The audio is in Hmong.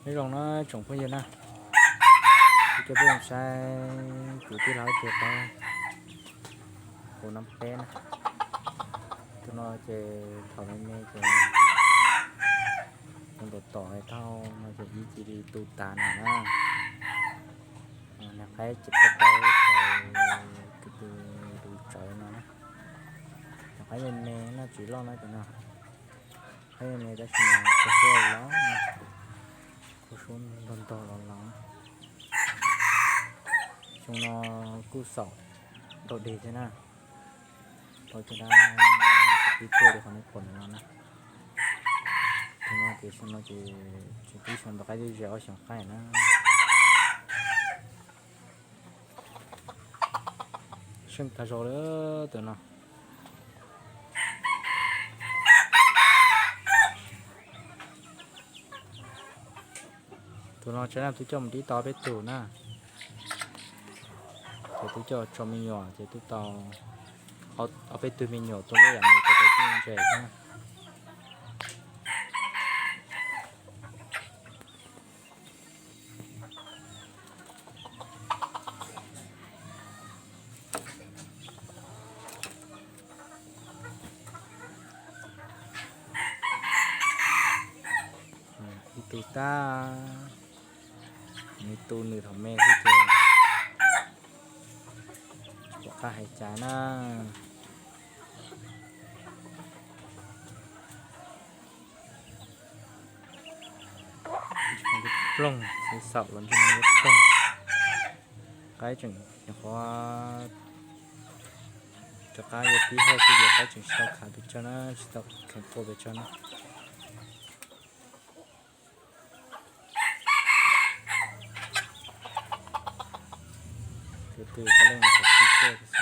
Nyob zoo na tsoom phooj ywg na, kuv coj peb mus saib kuv tij laug ib tug qaib, kuv nab peb na. Tus no ces thaum me me ces tus ntaus tom thauj no ces ib cia li tu tas no na. Nag qaib ces peb qaib tsawv, tus tus tus tsawv no na. Nag qaib me me noj tsis loj na tus no. Qaib me me tab sis mas kua suab los, kua suab ntog ntog los los. Xyoo no kuj xaum ntau deg thiab na. Tau cov dab pib tuaj li qhov nej pom ntawm no na. Tus no ces xyoo no ces tsis pib xyoo ntau qaib twb ze ob xyoos qaib na. Seej tag zog lawm tus no. Tus no tsam no twb coj mus dib tau peb tug na. Ces twb coj tso me nyuam ces twb tau ob peb tug me nyuam tuaj lub yam no, tau tau ntses na. Ib tug tag, nws tu nws thaum me xwb ces tsis pom qab hais cas na. Ploog, xaum los ntsej muag ploog. Qaib tseem nyuam qhuav rov qab yuav pib hauj xwb ces qaib tseem tsis tau khav pes tsawg na, tsis tau khav qua pes tsawg na. Tus twg puav leej tsis tau pib hauj.